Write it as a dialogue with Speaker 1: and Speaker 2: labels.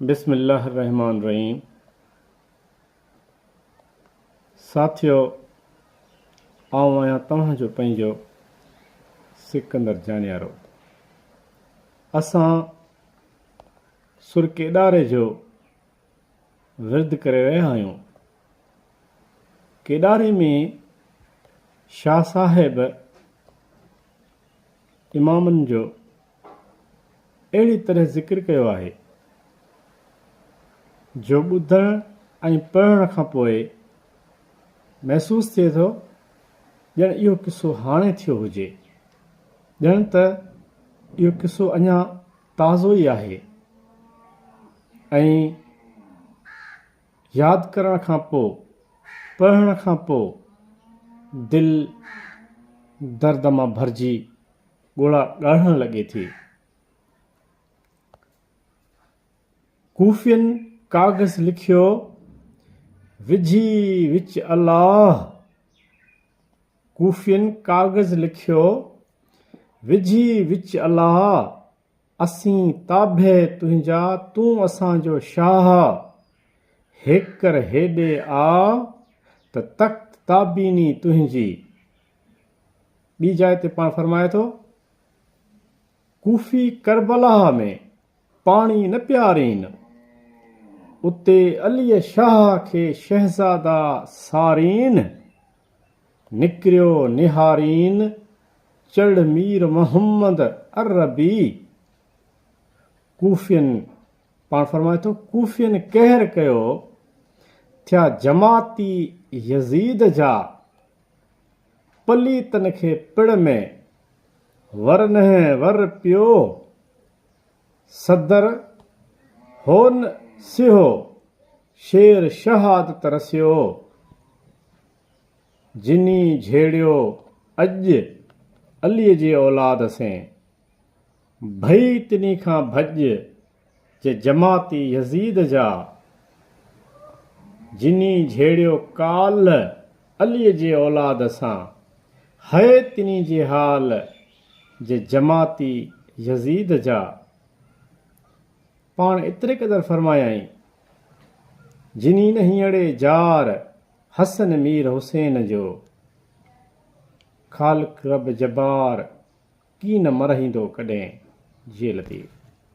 Speaker 1: بسم الله الرحمٰن الرحيم ساٿيو آئون آهيان توهان جو پنهنجو سڪندر جانيارو اسان سر ڪيڏاري جو ورد ڪري رهيا آهيون ڪيڏاري ۾ شاهه صاحب امامن جو اهڙي طرح ذڪر ڪيو آهي، جو ٻڌڻ ۽ پڙهڻ کان پوء محسوس ٿئي ٿو ڄڻ اهو قصو هاڻي ٿيو هجي، ڄڻ ته اهو قصو اڃا تازو ئي آهي ۽ ياد ڪرڻ کان پوء، پڙهڻ کان پوء دل درد مان ڀرجي ڳوڙها ڳاڙڻ لڳي ٿي. ڪوفين ڪاغذ لکيو، وجهي وچ الله. ڪوفين ڪاغذ لکيو، وجهي وچ الله. اسين تابع تنهنجا، تون اسان جو شاهه. هيڪر هيڏي آ ته تخت تابيني تنهنجي. ٻي جاء تي پاڻ فرمائي ٿو، ڪوفي ڪربلا ۾ پاڻي نه پيارين، اتي علي شاهه کي شهزادا سارين، نڪريو نهارين، چڙهه مير محمد عربي. ڪوفين، پاڻ فرمائي ٿو، ڪوفين قهر ڪيو، ٿيا جماعتي يزيد جا. پليتن کي پڙ ۾، ورنهن ور پيو، صدر هون سيهو، شير شهادت رسيو، جني جهيڙيو اڄ علي جي اولاد سين، ڀئي تني کان ڀڄ، جي جماعتي يزيد جا، جني جهيڙيو ڪالهه علي جي اولاد سان، هئي تني جي حال، جي جماعتي يزيد جا. پاڻ ايتري قدر فرمايائين، جني نه هينئڙي جار، حسن مير حسين جو، خالق رب جبار، ڪين مرهيندو ڪڏهن، جي لطيف.